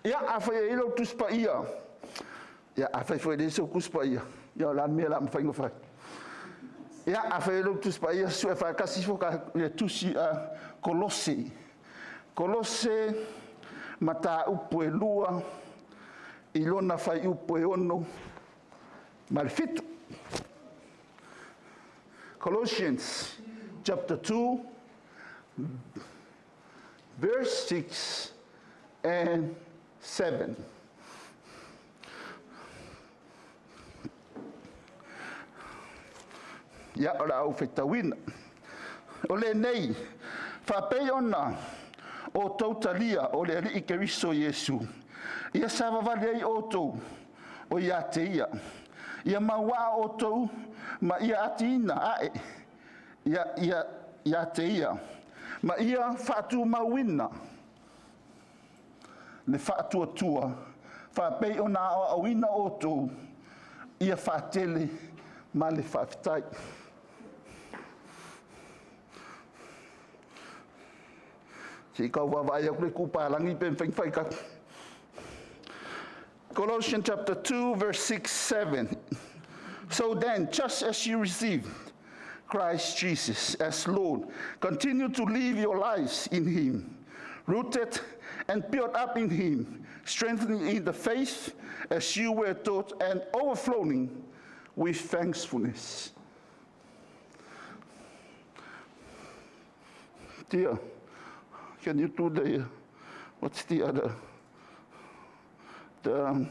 Ia, afai e i ai lau Tusi Paia, ia afai foi e leai sou Tusi Paia, ia o le a le mea o le a mafai ona fai? Ia, afai e i ai lou Tusi Paia, sue faatasi ifo le tusi a Kolose. Kolose mataupu e 2 i lona fuaiupu e 6 ma le 7. Colossians chapter 2 verse 6 and 7. Ia, o le a ou faitauina. O lenei, faapei ona outou talia o le Alii Keriso Iesu, ia savavali ai outou o ia te ia. Ia mauaa outou ma ia atiaina ae ia te ia, ma ia faatumauina le faatuatua, faapei ona aoaoina outou, ia faatele ma le faafetai. Se i tau vaavaai atu le itu palagi pe mafai ona faitau. Colossians chapter 2 verse 6 7. So then, just as you received Christ Jesus as Lord, continue to live your lives in him, rooted and built up in him, strengthened in the faith as you were taught and overflowing with thankfulness. Dear, can you do the, what's the other? The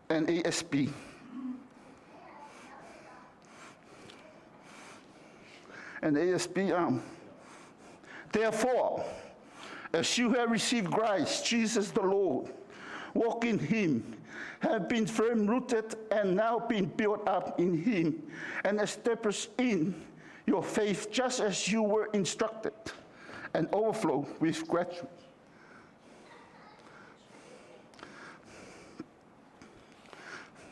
NASB. NASB, therefore, as you have received Christ, Jesus the Lord, walk in him, have been firm rooted and now been built up in him and established in your faith just as you were instructed and overflow with gratitude.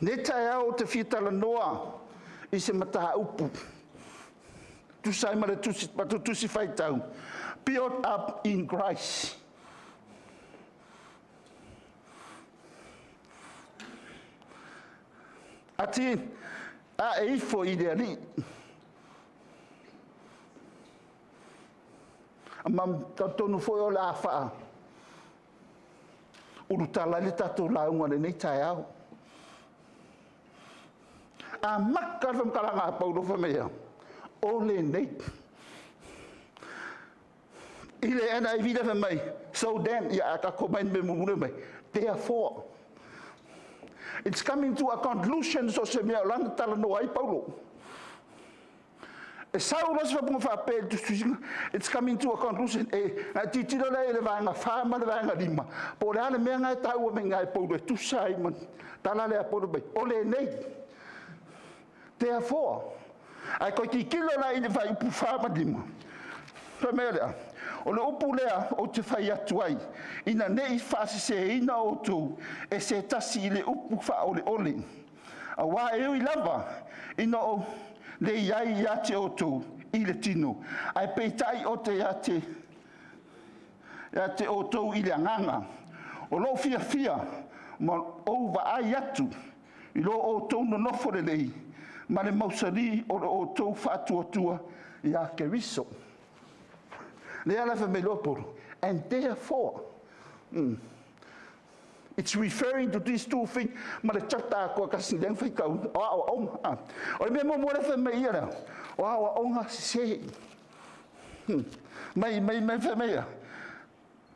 Ne taeao o te fia talanoa i se mataupu tusa ai ma le tusi, tusi faitau, Built up in Christ. Ati a e ifo i le Alii. Ma talitonu foi o le a faa ulutala ai le tatou lauga i lenei taeao. Amata le faamatalaga a Paulo fai mai e o lenei. I le NIV le fai mai, so then, ia a tatou mai me mulimuli mai, therefore. It's coming to a conclusion, so se mea o lana talanoa ai Paulo. E sau loa se faaupuga faapea i le tusitusiga, it's coming to a conclusion. E na tilotilo lea i le vaega 4 ma le vaega 5, po o le a le mea na e taua mai i Paulo e tusa ai ma tala lea a Paulo mai, o lenei. Therefore, ae toe tilotilo la i le fuaiupu 4 ma 5, fai mai lea, o le upu lea ou te fai atu ai, ina ne i faaseseina outou e se tasi i le upu faaoleole. Aua e ui lava ina o le i ai ia te outou i le tino, ae peitai o te ia te outou i le agaga. O lou fiafia ma ou vaai atu i lo outou nonofo lelei ma le mausali o lo outou faatuatua ia Keriso. Lea la fai mai loa Paulo, and therefore, it's referring to these two things, ma le chapter atoa kasi lea na faitau, o aoaoga. O le mea muamua lea fai mai ia lea, o aoaoga sese. Mai, mai, mai fai mai ia,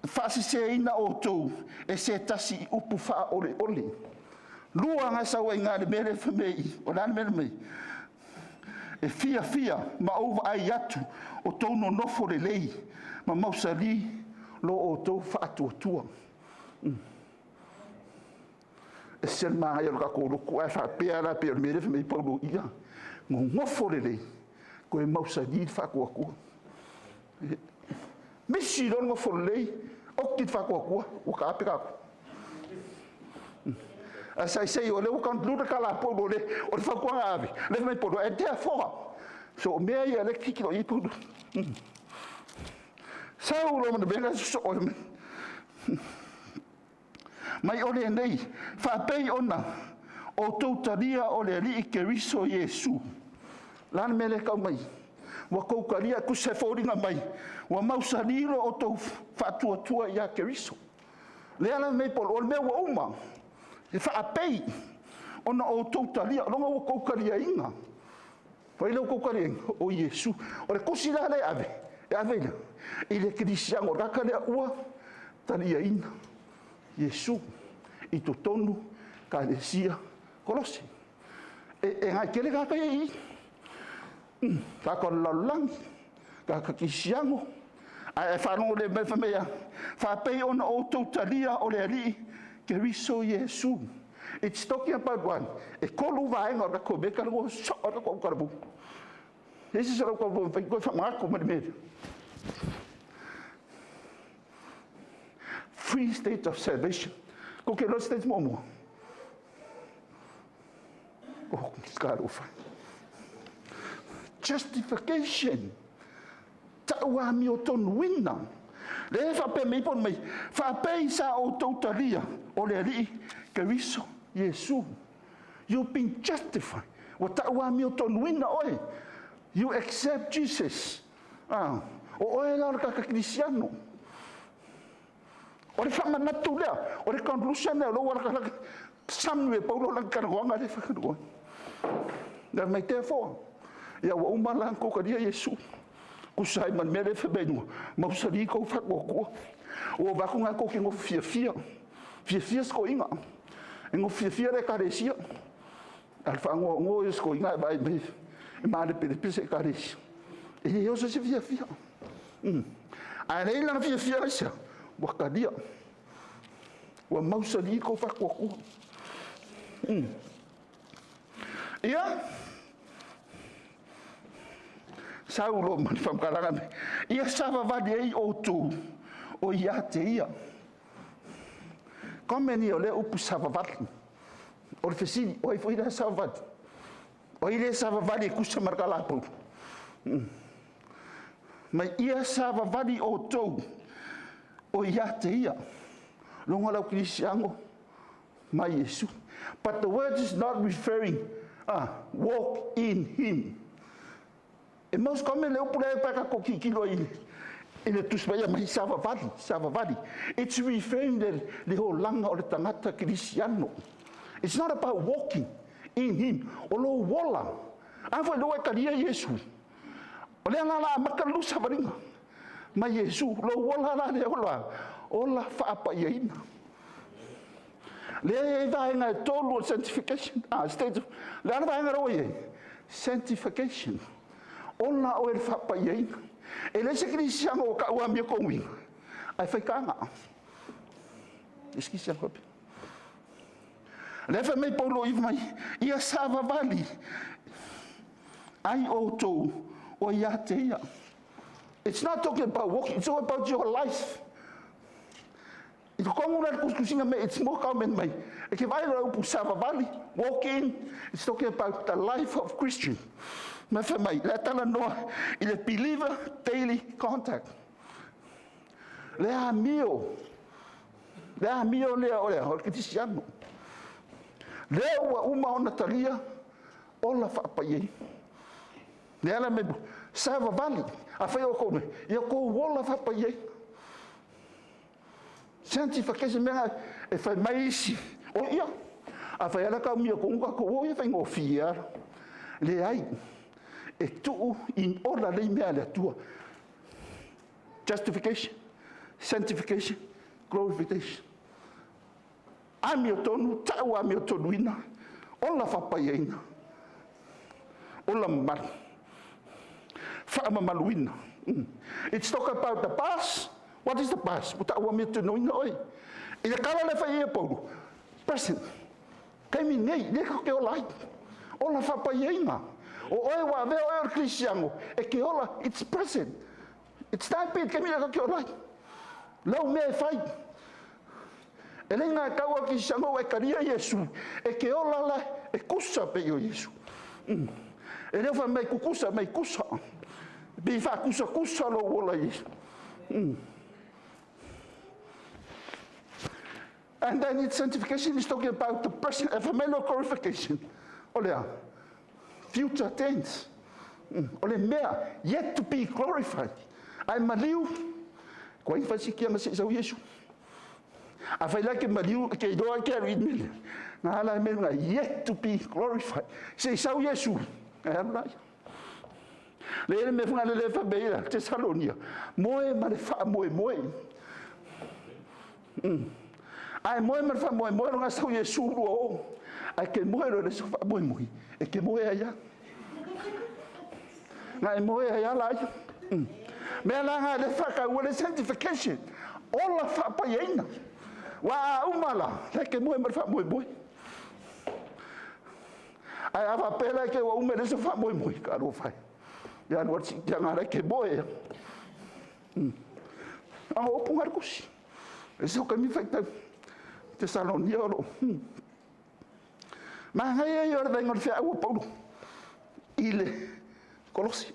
faaseseina outou e se tasi i upu faaoleole. Lua na sau ai ngā le mea lea fai mai i, o le a le mea mai? E fiafia ma ou vaai atu o tou nonofo lelei ma mausali lo outou faatuatua. E se manaia o le tatou lotu ae faapea la pei o le mea lea fai mai Paulo ia nonofo lelei toe mausali le faatuatua. Misi loa le nofo lelei, oti le faatuatua, ua taape tatou. As I say, o lea ua conclude tala a Paulo o le fautuaga ave, le fai mai Paulo, and therefore, so o mea ia lea tilotilo i ai Paulo. Sau loa ma le mea la sosoo ai mai. Mai o lenei, faapei ona outou talia o le Alii Keriso Iesu. O le a le mea lea e tau mai? Ua tou talia, tusa e foliga mai ua mausali lo outou faatuatua ia Keriso. Lea la mea o le mea ua uma, e faapei ona outou talia, ona ua outou taliaina. O ai la outou taliaina? O Iesu. O le tusi la lea e ave, e ave i le, i le kerisiano, o le tagata lea ua taliaina Iesu i totonu ekalesia Kolose. E gai tele tagata ia i i. Tagata o le lalolagi, tagata kerisiano, ae e faalogo lelei mai fai mai e a? Faapei ona outou talia o le Alii Keriso Iesu. It's talking about what? E tolu vaega o le tatou mea e talanoa soo lava le tatou talavou. E ese lau talavou e fai toe faamanatu mai le mea lea. Three state of salvation. Kou te iloa le state muamua? Oh, talofa. Justification. Ta'u amiotonuina. Lea e faapea mai po mai, faapei sa outou talia o le Alii Keriso Iesu. You've been justified. Ua ta'u amiotonuina oe. You accept Jesus. Ah, o oe la o le tagata kerisiano. O le faamanatu lea, o le conclusion lea o lou alakalaka. Sami e Paulo lana talanoaga lea e fakalua. Le mai therefore, ia ua uma la ona tou talia Iesu. Tusa ai ma le mea lea e fai mai luga, mausali tou faatuatua. Ua ou vaai atu na tou te nofo fiafia. Fiafia si toeaina. E nofo fiafia le ekalesia. A le faanoanoa ia o si toeaina e vaai mai e malepelepe se ekalesia. E le oso se fiafia. Ae leai lana fiafia aisea, ua talia. Ua mausali tou faatuatua. Ia, sau loa ma le faamatalaga nei, ia savavali ai outou o ia te ia. Comment ia o lea upu savavali. O le fesili, o ai foi lea savavali? O ai lea savavali e tusa ma le tala a Paulo? Mai ia savavali outou o ia te ia. Logo lau kerisiano mai Iesu. But the word is not referring walk in him. E most common le upu lea e pa tatou tilotilo i le Tusi Paia mai savavali, savavali. It's referring le olaga o le tagata kerisiano. It's not about walking in him. O lou ola. A foi lou e talia Iesu. O lea la la amata le savaliga. Mai Iesu, lou ola la le ola. Ola faapaiaina. Lea e vaega e tolu o le sanctification. Ah, state of, le ana vaega rawa i ai. Sanctification. Ola o e le faapaiaina. E le se kerisiano o ka'u amio kou uiga. Ae faitaga. E se kerisiano faapea. Lea fai mai Paulo i mai, ia savavali ai outou o ia te ia. It's not talking about walking, it's all about your life. I totonu la le tusitusiga me, it's more common mai. E ke vai la upu savavali, walking, it's talking about the life of Christian. Ma fai mai, le talanoa i le believer daily contact. Le amio, le amio lea o le o le kerisiano. Lea ua uma ona talia, ola faapaiai. Lea la me savavali, a fai o kou nei, ia kou ola faapaiai. Sanctification mea e fai mai isi, o ia, a fai ala kau mia kongu ka kou o ia fai ngofie ala. Leai, e tuu in ola lei mea le Atua. Justification, sanctification, glorification. Amiotonu, ta'u amiotonuina, ola faapaiaina, ola mamalu, faamamaluina. It's talk about the past. What is the past? Ua ta'u amiotonuina oe. I le kala le fai ia Paulo, present. Kaimi nei, le ka ke ola ai. Ola faapaiaina. O oe ua avea oe o le kerisiano, e ke ola, it's present. It's time pe kaimi le ka ke ola ai. Lau mea e fai. E le ngā kau a kerisiano e karia Iesu, e ke ola la, e kusa pe i o Iesu. E leo fai mai kukusa, mai kusa. Pe i whaakusa kusa lo ola Iesu. And then its sanctification is talking about the present, ephemeral glorification. O lea, future tense. O le mea, yet to be glorified. Ae maliu, kua i fasikia ma se sau Iesu. A fai la ke maliu, ke iloa ke alu i mele. Nga ala e mele nga, yet to be glorified. Se i sau Iesu, e alu la ia. Le ele mea funga le le fa beira, Tesalonia. Moe ma le wha moe moe. Ae moe ma le wha moe moe, nga sau Iesu lua o. Ae ke moe lo le so wha moe moe. E ke moe ai ia. Nga e moe ai ala ai. Mea la nga le whaka ua le sanctification. Ola wha pai aina. Wa a umala, le ke moe ma le wha moe moe. Ai ava pela ke ua ume le so wha moe moe. Ka ro whai. Ia nua ti kia ngā ke moe. A o punga kusi. E se o kami whaitau. Tesalonia o lo. Ma ngai ai o le vainga o le whia aua Paulo. I le Kolosi.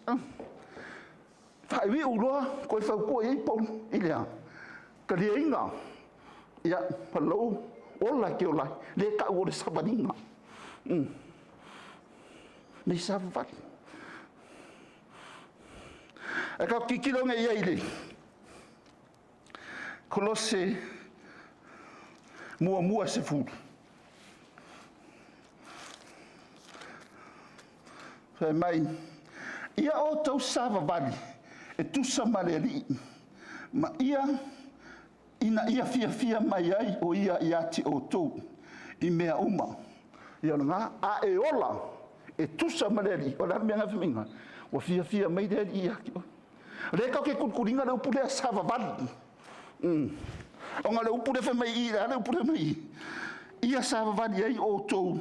Whaiwi uloa, koe whaukua i Paulo. I lea. Ka lia inga. Ia, palau, ola ke ola. Le ka o le savalinga. Nei savavali. E ka kikilo ngai ia i le Kolose mua mua se fulu. Fai mai, ia o tau savavali, e tusa ma le alii, ma ia ina ia fia fia mai ai o ia ia te o tau, i mea uma. Ia o ngā, a e ola, e tusa ma le alii, o la mea ngā whiminga, ua fia fia mai le alii ia ki o. Le kau ke kukuringa le upu lea savavali. O ngā le upu le wha mai i, le upu le mai i. Ia savavali ai o tau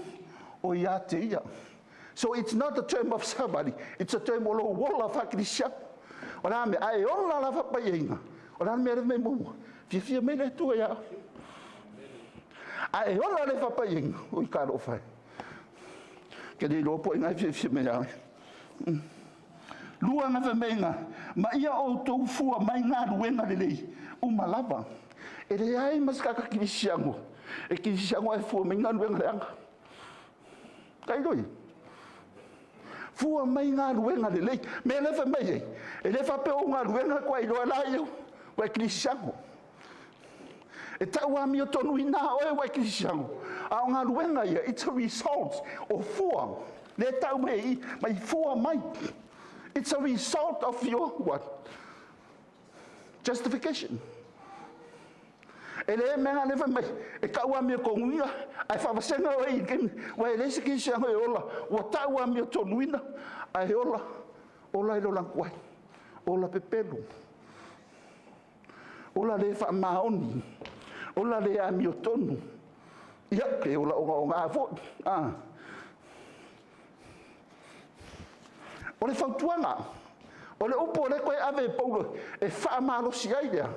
o ia te ia. So it's not a term of savali, it's a term o lo wola whakirisia. O la me, ai ola la whapai einga. O la mea le mea mua. Fia fia mai le tua ia. Ai ola le whapai einga. O i ka ro whai. Ke le lopo inga fia fia mai au. Lua ngā whameinga, ma ia o tau fua mai ngā ruenga lelei, uma lava. E le ai mas kaka kirisiango. E kirisiango ai fua mai ngā ruenga leanga. Kai roi. Fua mai ngā ruenga lelei. Me le wha mai ei. E le wha pe o ngā ruenga kua i roa lai au. Wai kirisiango. E tau a mio tonu i nā oe wai kirisiango. A o ngā ruenga ia, it's a result o fua. Le tau mai i, mai fua mai. It's a result of your what? Justification. E le mea le mai, e kau a mea konguia, ai whavasenga o e, wa e lese ki se e ola, ua tau a mea tonuina, ai ola, ola i lo langkuai, ola pepelu, ola le wha maoni, ola le a mea tonu, ia, ke ola onga onga a fo, ah. O le fautuanga, o le upo le koe ave Paulo, e wha malosi ai lea.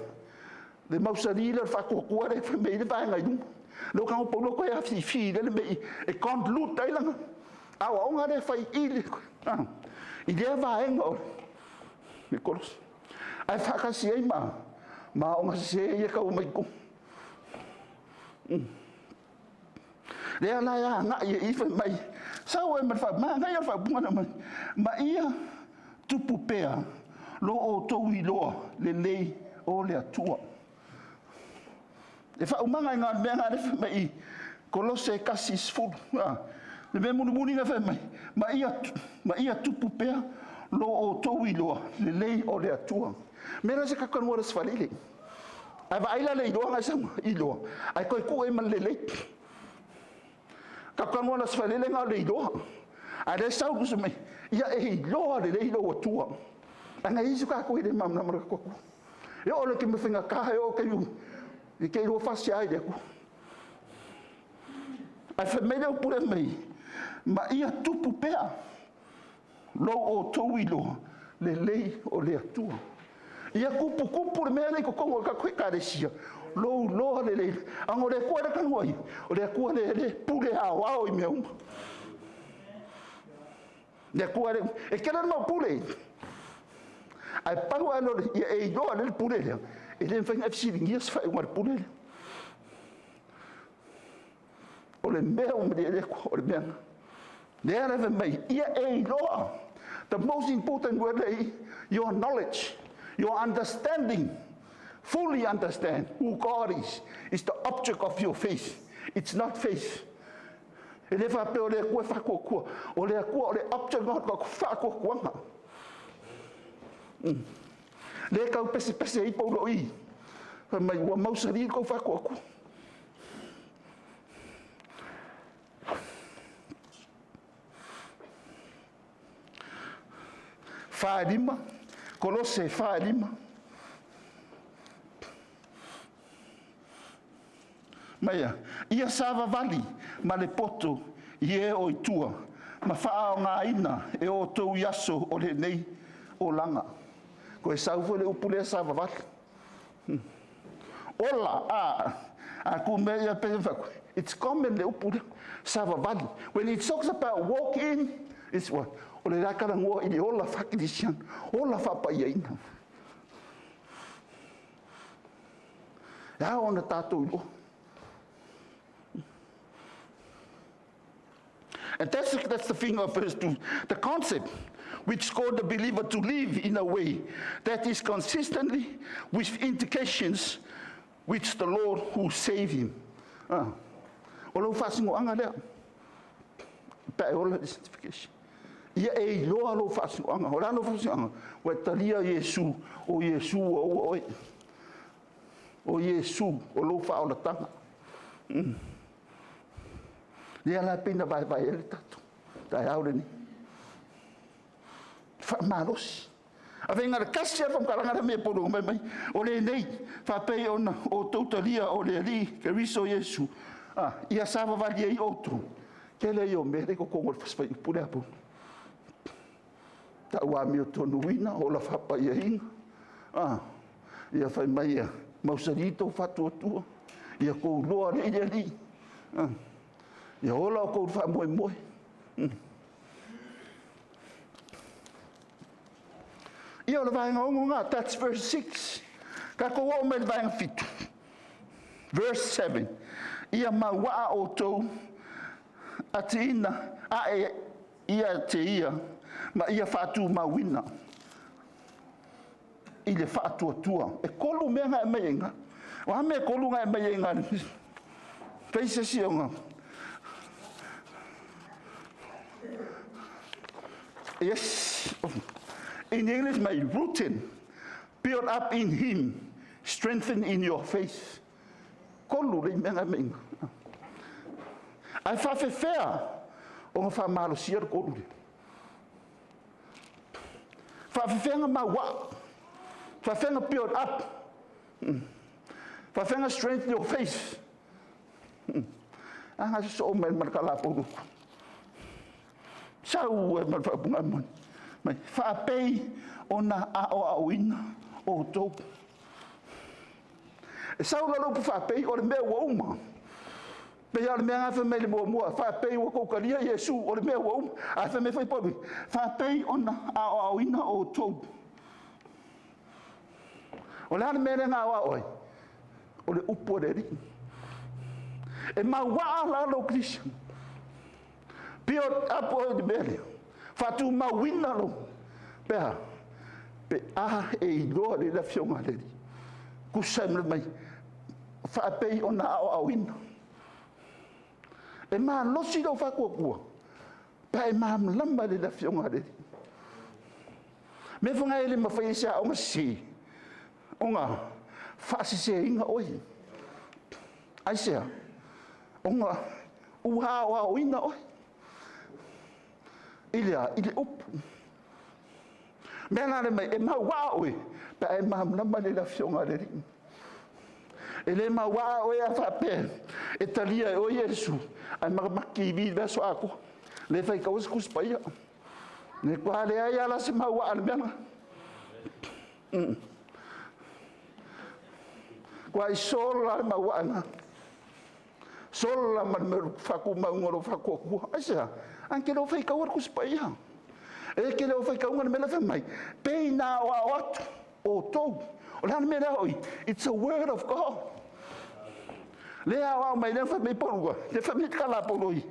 Le mausali le whakokua le whamei le vaenga i lunga. Le o kango Paulo koe a whiwhi le mei e kont lut ai langa. Awa onga le whai i le. I lea vaenga o le Kolosi. Ai whakasi ai ma, ma onga se ia kau mai ku. Lea la ia ngā ia i whai mai. Sau e ma wha, ma ngai o wha bunga na mai. Ma ia tupu pea, lo o tau i loa, le lei o le atua. E wha umanga i ngā mea ngā le wha mai i Kolose kasi sfulu. Le mea muni muni ngā wha mai. Ma ia tupu pea, lo o tau i loa, le lei o le atua. Mea la se kakanua le swalile. Ai va aila le iloa ngai sama, i loa. Ai koe ku e ma le lei. Kakanua le swalile ngā le iloa. Ai le sau kusa mai, ia e iloa le lei lo atua. Ai ngai isu ka koe le mamna mara koku. E o le ke me whenga kaha e o ke iu. I ke iloa fasi ai le aku. Ai wha mele o pure mai, ma ia tupu pea, lo o tau i loa, le lei o le atua. Ia kupu kupu le mea lei kokongo ka koe karesia. Lo loa le lei. Ango le kua le kangoa i. O le kua le le pule hao ao i mea uma. Le kua le, e kena mau pule. Ai pau ano le, ia e iloa le pule lea. E le mwhainga e fisilingia se whai unga le pule lea. O le mea ua malie e le Atua, o le mea lena. Lea la fai mai, ia e iloa. The most important word is your knowledge, your understanding. Fully understand who God is the object of your faith. It's not faith. E le faapea o le Atua e faatuatua. O le Atua o le object o faatuatuaga. Le tau pesepese ai Paulo i. Fai mai, ua mausali kou faatuatua. 4:5, Kolose 4:5. Maia, ia savavali ma le poto i e o i tua, ma faaaogaina e outou i aso o lenei olaga. Koe sau foi le upu lea savavali. Ola, a ku mea ia pe it's common le upu lea, savavali. When it talks about walk in, it's what? O le talanoa i le ola faakerisiano, ola faapaiaina. E ao ona tatou iloa. And that's the thing of verse 2. The concept which called the believer to live in a way that is consistently with indications which the Lord who saved him. Ah. O lou faasinoaga lea. Pe e ola le sanctification. Ia e iloa lou faasinoaga. O le a lou faasinoaga? Ua e talia Iesu, o Iesu ua ua oe. O Iesu, o lou faaolataga. Lea la pei na vaevae ai le tatou taeao lenei. Faamalosi. Avega le kasi a faamatalaga le mea polo mai mai. O lenei, faapei ona outou talia o le Alii Keriso Iesu. Ah, ia savavali ai outou. Tele ia o mea le totonu o le fasifuaiupu lea po. Tau amiotonuina, o la faapaiaina. Ah, ia fai mai ia, mausali tou faatuatua. Ia kou loa le i le Alii. Ah, ia ola o kou faamoemoe. Ia o le vaega 6 ngā, that's verse 6. Tatou oo mai le vaega 7. Verse 7. Ia mauaa outou atiina ae ia te ia ma ia faatumauina i le faatuatua. E tolu mea na e aumai ai i ina. O a mea e tolu na e aumai ai i ina? Fai se isi ona. Yes. In English, my rooted, built up in him, strengthened in your faith. Tolu le mea na e aumai i ina. Ae faafefea ona faamalosia le tolu lea? Faafefea na mauaa? Faafefea na build up? Faafefea na strengthen your faith? A ga sosoo mai ma le kalapoulu. Sau e ma le faaupuga moni. Mai, faapei ona aoaoina outou. E sau la le upu faapei, o le mea ua uma. Pei o le mea na fai mai le muamua, faapei ua tou talia Iesu, o le mea ua uma. Ae fai mai foi Paulu, faapei ona aoaoina outou. O le a le mea lea na aoao ai? O le upu a le Alii. E mauaa la lou Kristian. Build up oe i le mea lea. Faatumauina lou. Pe a? Pe a e iloa le Afioga a le Alii. Tusa ai mai, faapei ona aoaoina. E malosi lou faatuatua, pe a e malamalama i le Afioga a le Alii. Mea foi na e le mafai ai se aoga sese, ona faaseseina oe. Aisea? Ona ua aoaoina oe i le a? I le upu. Mea la le mai, e mauaa oe, pe a e malamalama i le Afioga a le Alii. E le mauaa oe a faapea, e talia e oe Iesu, ae makamaki i le aso atoa. Le faitaua se Tusi Paia. Le toa leai lava la se mauaa i le mea lena. Ua sola le mauaa lena. Sola ma le mea faatumauina o lou faatuatua. Aisea? Ae ke le o faitaua le Tusi Paia. E ke le o faitauga le mea la fai mai. Pei na aoao atu outou. O le a le mea lea hoi? It's a word of God. Lea aoao mai lea fai mai Paulo, le fai mai tala Paulo i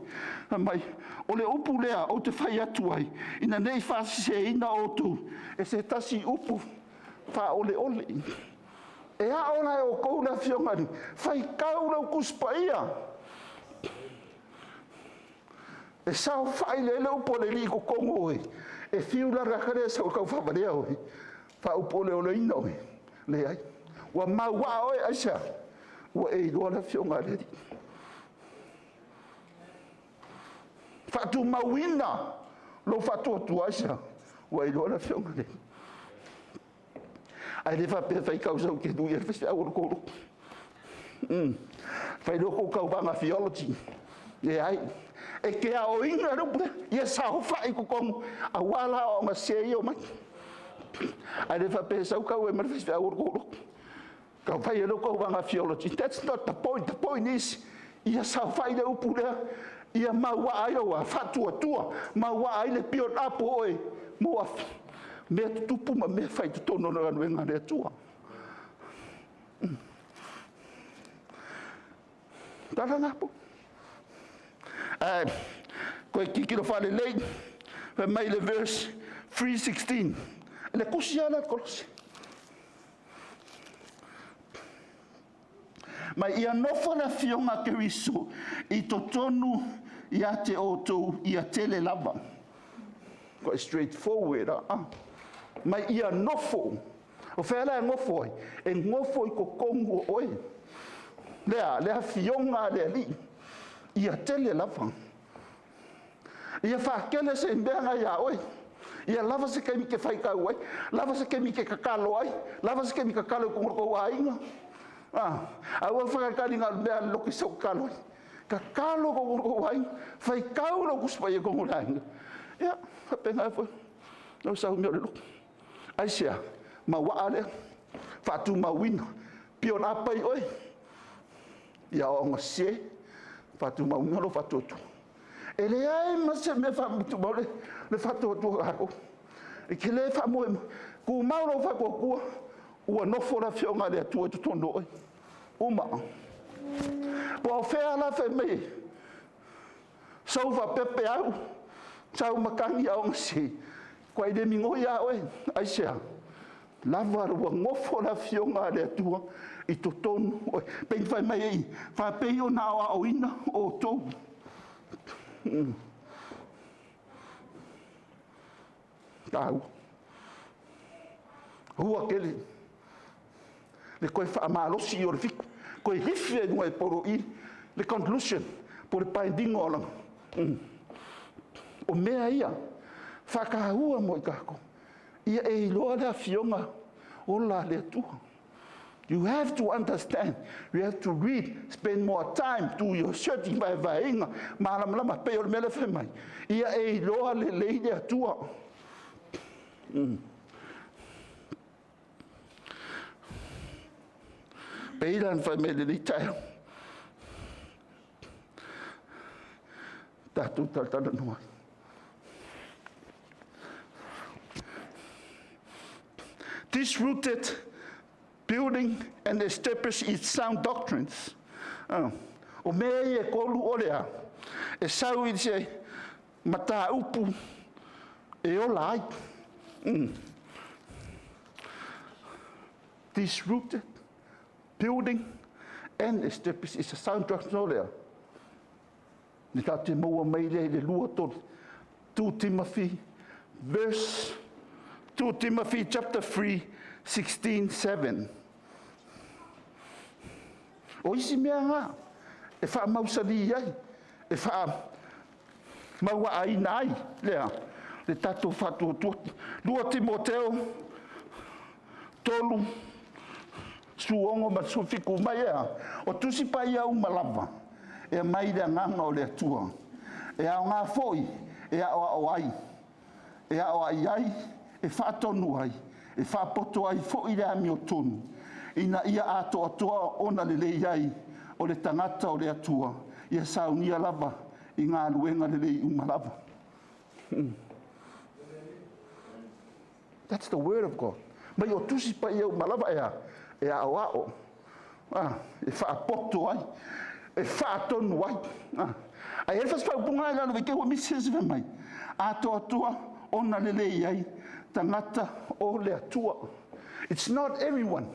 mai, o le upu lea ou te fai atu ai, ina ne i faaseseina outou e se tasi upu faaoleole. E ao la e outou le afioga i faitau lau Tusi Paia, e saofai lelei le upu a le Alii i totonu o oe, e fiu la le tagata lea e sau e taufaavalea oe, faaupuoleoleina oe, leai. Ua mauaa oe, aisea? Ua e iloa le Afioga a le Alii. Faatumauina lou faatuatua, aisea? Ua e iloa le Afioga a le Alii. Ae le faapea e faitau sau e te lui ai le faifeau o le tou lotu. Fai loa tou tauvaga theology. Leai. E te aoina le upu lea, ia saofai i totonu, aua la aoaoga sese ia e omai. Ae le faapea e sau tau ai ma le faifeau o le tou lotu. Tau fai ai lea o tauvaga theology. That's not the point. The point is, ia saofai le upu lea, ia mauaa ai lou faatuatua, mauaa ai le build up o oe mo mea tutupu ma mea fai i totonu o le galuega a le Atua. Tala na po. Ae koe tilotilo faalelei, fai mai le verse 3:16. Le tusi lava lea a Kolose. Ma ia nofo le afioga a Keriso i totonu ia te outou ia tele lava. Quite straightforward. Ma ia nofo. O fea la e nofo ai? E nofo i totonu o oe. Lea, le afioga a le Alii, ia tele lava. Ia faatele se mea na ia oe. Ia lava se taimi te faitau ai, lava se taimi te tatalo ai, lava se taimi tatalo i totonu o tou aiga. Aua faatalitali na o le mea a le lotu e sau tatalo ai. Tatalo i totonu o tou aiga, faitau lau Tusi Paia i totonu o le aiga. Ia, faapena foi lau sau i mea o le lotu. Aisea? Mauaa lea, faatumauina, build up ai oe, ia aoaoga sese, faatumauina lou faatuatua. E leai ma se mea faatumau le faatuatua o tatou. E te le faamoemoe, tumau lou faatuatua, ua nofo le Afioga a le Atua i totonu o oe. Uma. Po o fea la fai mai, sau faapea peau, sau matagi aoga sese, matua le migoi lava oe. Aisea? Lava ua nofo le Afioga a le Atua i totonu o oe. Pei ona fai mai ai, faapei ona aoaoina outou. Taua. Aua tele le toe faamalosi o le fitu, toe lifi ai i luga e poloai le conclusion po o le binding o lana. O mea ia, faataua mo i tatou. Ia e iloa le afioga ola a le Atua. You have to understand. You have to read, spend more time, do your searching, vaevaeina, malamalama, pei o le mea lea fai mai. Ia e iloa lelei le Atua. Pei la na fai mai lenei taeao. Tatou talatalanoa ai. This rooted building and establish its sound doctrines. O mea ia e tolu o le a, e sau i se mataupu e ola ai. This rooted building and establish is a sound doctrine o lea. Le tatou te maua mai lea i le 2, 3, 2 Timothy, verse 2 Timothy chapter 3, 16, 7. O isi mea na e faamausali ai, e faamauaaina ai lea le tatou faatuatua. 2 Timoteo 3, 16 ma le 17 mai ea, o Tusi Paia uma lava, e aumai le agaga o le Atua. E aoga foi e aoao ai, e aoai ai, e faatonu ai, e faapoto ai foi le amiotonu, ina ia atoatoa ona lelei ai o le tagata o le Atua, ia saunia lava i galuega lelei uma lava. That's the word of God. Mai o Tusi Paia uma lava e a, e aoao, e faapoto ai, E faatonu ai. Ae i ai le fasi faaupuga i lalo i te i ua misi se mea mai, atoatoa ona lelei ai tagata o le Atua. It's not everyone.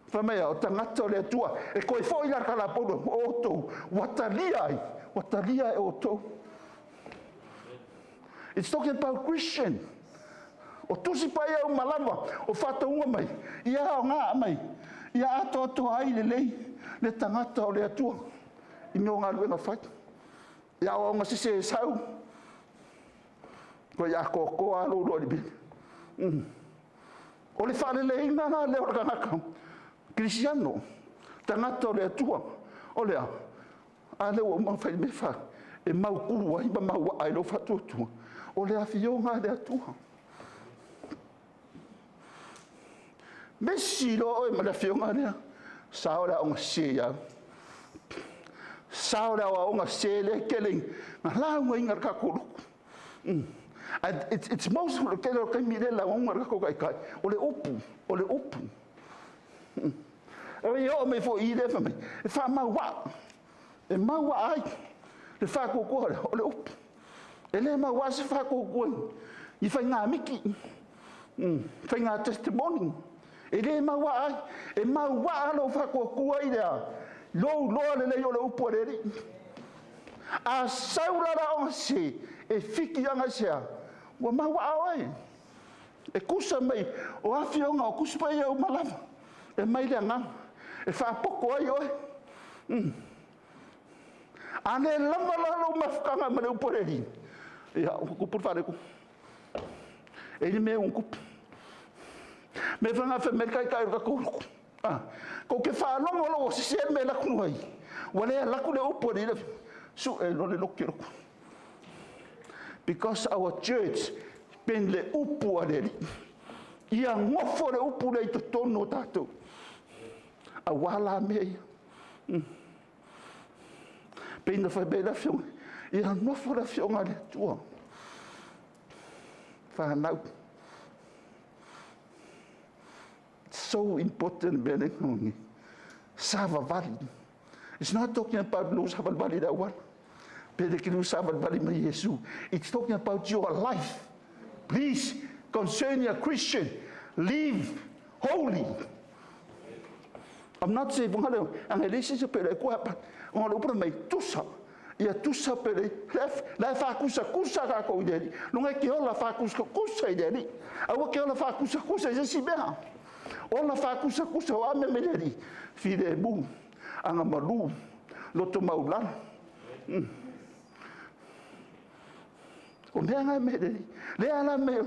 Fai mai o tagata o le Atua. E toe foi la tala a Paulo, o outou, ua talia ai, ua talia e outou. It's talking about Christian. O tusi paia uma lava, o faatauga mai, ia aoga mai, ia atoatoa ai lelei le tagata o le Atua i mea o galuega fai. Ia aoaoga sese e sau, ua atoatoa lava lou iloa i le mea. O le faaleleiga la lea o le tagata kerisiano, tagata o le Atua, o le a? A lea ua uma ona fai le mea e mautu ai ma mauaa ai lou faatuatua, o le afioga a le Atua. Misi loa oe ma le afioga lea, sao le aoga sese ia au. Sao le aoaoga sese lea e tele ina laugaina e le tatou lotu. And it's most o le tele o taimi lea e lauga le tatou taitai, o le upu, o le upu. E oo mai foi i lea fai mai, e faamauaa, e mauaa ai le faatuatua o le upu. E le mauaa se faatuatua i faiga miti, faiga testimony. E le mauaa ai. E mauaa lou faatuatua i le a? Lou iloa lelei o le upu a le Alii. A sau la le aoga sese, e fiki aga i se a? Ua mauaa oe. E tusa mai o afioga o Tusi Paia uma lava, e mai le agaga, e faapoto ai oe. A le lava la lou mafutaga ma le upu a le Alii, ia ua tupu le faaletonu. E i ai le mea ua tupu. Me fai mai le taitai o le tatou lotu. Tou te faalogo loa ua sese le mea e alu atu ai. Ua le alu atu le upu a le sue loa le lotu. Because our church pen le upu a le Alii. Ia nofo le upu lea i totonu o tatou. Aua la mea ia. Pe ina fai mai le afioga, ia nofo le afioga a le Atua. Whanau. So important mea le noni. Savavali. It's not talking about lo savalivali le auala. Pe le kilu savalivali mai Iesu. It's talking about your life. Please, concerning a Christian, live holy. I'm not saying, anga le se pe le kua pa. Ona le upura mai tusa. Ia tusa pe le la e whakusa kusa ka ko i le. Lunga ke ola whakusa kusa i le. Aua ke ola whakusa kusa i se si mea. Ola whakusa kusa o ame me le. File mu anga malu loto maulala. O mea ngai me le. Le ala me.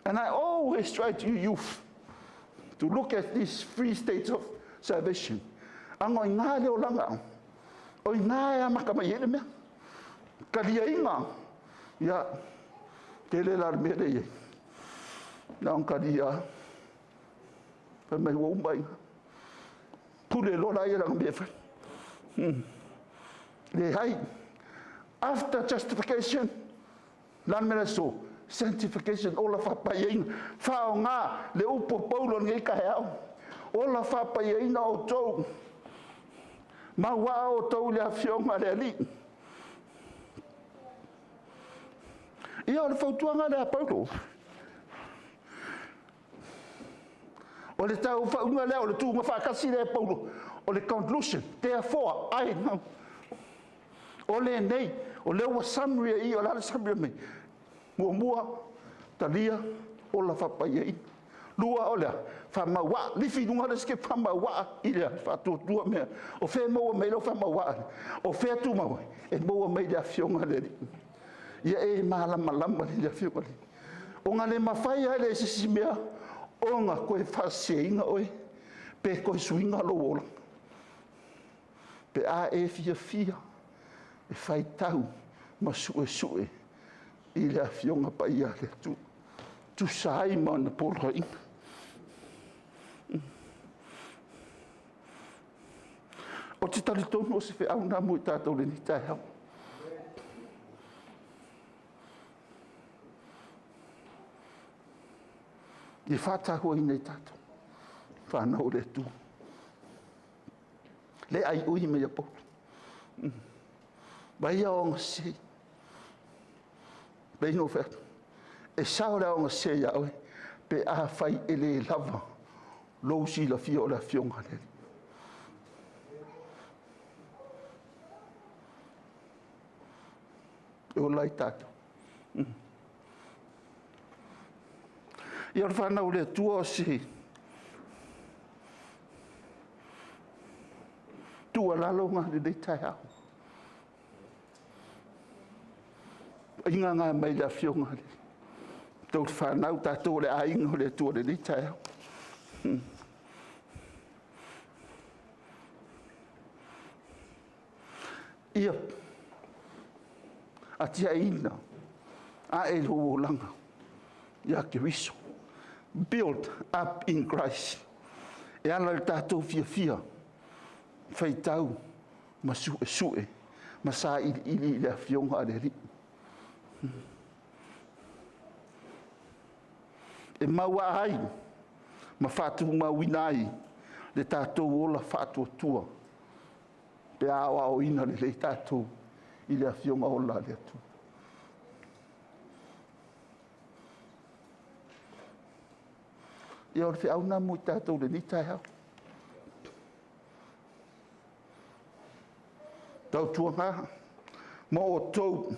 And I always try to youth to look at these three states of salvation. Anga i ngā leo langa. O i ngā e amaka mai e le mea. Kalia inga. Ia, te le la mea le ie. Na on kalia. Fai mai ua umai. Pule lola ia langa mea fai. Le hai. After justification, lan mea so, sanctification, ola whapaiaina. Whao ngā, le upo paulo ngei ka heo. Ola whapaiaina o tau. Maua o tau le afioga le Alii. Ia o le fautuaga lea a Paulo. O le tau faauga lea, o le tuuga faatasi lea e Paulo, o le conclusion, therefore, I know. O lenei, o lea ua summary i, o le a le summary mai. Muamua, talia, ola faapaiaina. Lua, o lea, faamauaa, lifi luga le sike faamauaa i le faatuatua mea. O fea maua mai lau faamauaa? O fea tumau? E maua mai le afioga le Alii. Ia e malamalama le afioga le. O le mawhai ai le sisi mea, ona koe whaaseseina oe, pe koe suiga lou olaga. Pe a e fiafia, e faitau ma suesue i le afioga paia a le Atua. Tusa ai ma ona poloaiga. O te talitonu o se feau nā mo i tātou lenei taeao. I whātahuaina i tātou. Whānau o le Atua. Le aioi mai ia Paulo. Vaai aoaoga sese. E pei ona ou fai atu, e sao le aoga sese ia oe pe afai e le lava lou silafia o le Afioga a le Alii. E ola ai tatou. Ia o le fanau a le Atua, o se tuualalo lena i lenei taeao. O paia na mai le Afioga i a outou fanau, o tatou o le aiga o le Atua i lenei taeao. Ia atiaeina ae lou olaga ia Keriso, build up in Christ. E ala i lo tatou fiafia, faitau ma suesue ma sailiili i le Afioga a le Alii. E mauaa ai ma faatumauina ai le tatou ola faatuatua pe a aoaoina lelei tatou i le Afioga ola a le Atua. Ia o le feau lena mo i tatou i lenei taeao. Tautuana ma outou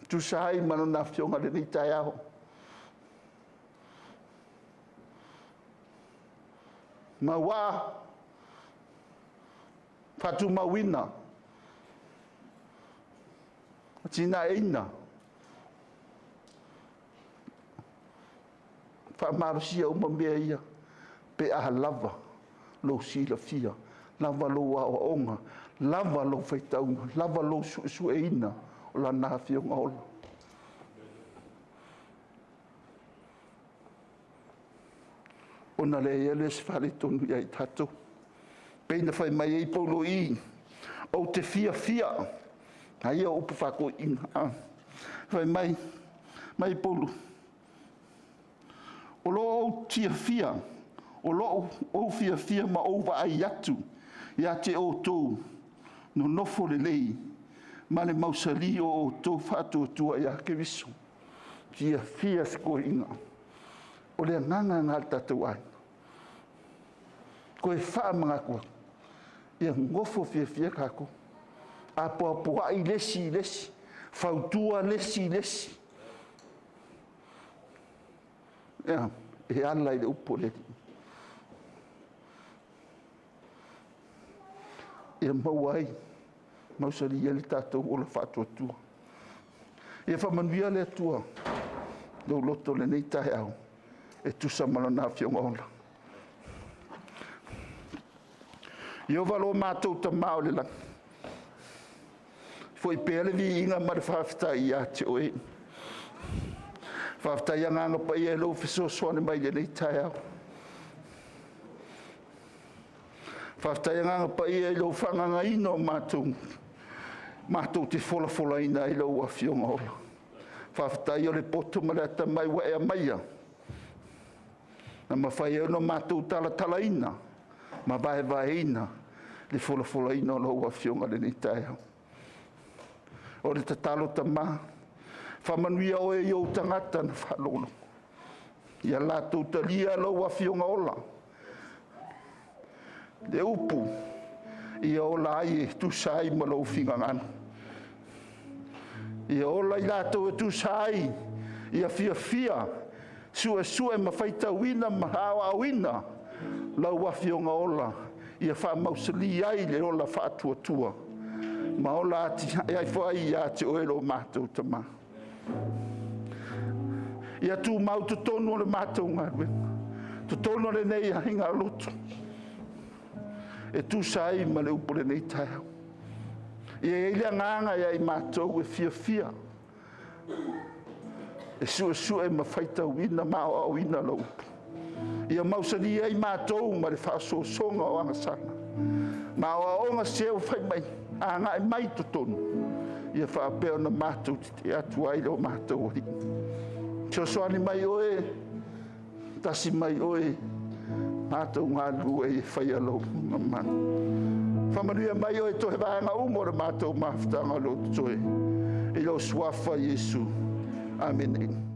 tusa ai ma Lana Afioga i lenei taeao, Maua faatumauina, atinaeina, faamalosia uma mea ia pe a lava lou silafia, lava lou aoaoga, lava lou faitauga, lava lou suesueina o Lana Afioga ola. Ona leai ai lea o se faaletonu ia i tatou. E pei ona fai mai ai Paulo i i, ou te fiafia, a ia o upu faatoeaiina, fai mai Paulo, o lo o ou fiafia ma ou vaai atu ia te outou nonofo lelei ma le mausali o outou faatuatua ia Keriso. E fiafia si toeaina. O le agaga lena i le tatou aiga. Toe faamanatu atu, ia nonofo fiafia tatou, apoapoai le isi i le isi, fautua le isi i le isi, e ala i le upu a le Alii. Ia maua ai, mausali ai lo tatou ola faatuatua. Ia faamanuia le Atua i lou loto i lenei taeao e tusa ma Lana Afioga ola. Ieova lo matou Tama o i le lagi, foi pea le viiga ma le faafetai ia te Oe. Faafetai Agaga Paia i lou fesoasoani mai i lenei taeao. Faafetai Agaga Paia i lou faagagaina o matou, matou te folafolaina ai lau Afioga ola. Faafetai o le poto ma le atamai ua e aumaia, na mafai ai ona matou talatalaina ma vaevaeina le folafolaina o lau Afioga i lenei taeao. O le tatalo Tama, faamanuia oe i ou tagata na faalogologo, ia latou talia lau Afioga ola, le upu ia ola ai e tusa ai ma lou finagalo. Ia ola i latou e tusa ai, ia fiafia, suesue ma faitauina ma aoaoina lau Afioga ola, ia faamausali ai le ola faatuatua ma ola atiae ai foi ia te Oe lo matou Tama. Ia tumau totonu o le matou galuega, totonu o lenei aiga lotu, e tusa ai ma le upu o lenei taeao. Ia i ai le agaga ia i matou e fiafia e suesue ma faitauina ma aoaoina lau upu. Ia mausali ai matou ma le faaosoosoga o agasala ma aoaoga sese ua fai mai agai mai i totonu, ia faapea ona matou tetee atu ai i lo matou Alii. Fesoasoani mai oe, tasi mai oe. Matou galulue ai e faia lou mamalu. Faamanuia mai oe i toe vaega uma o le matou mafutaga o lo o totoe. I lou suafa Iesu. Amene.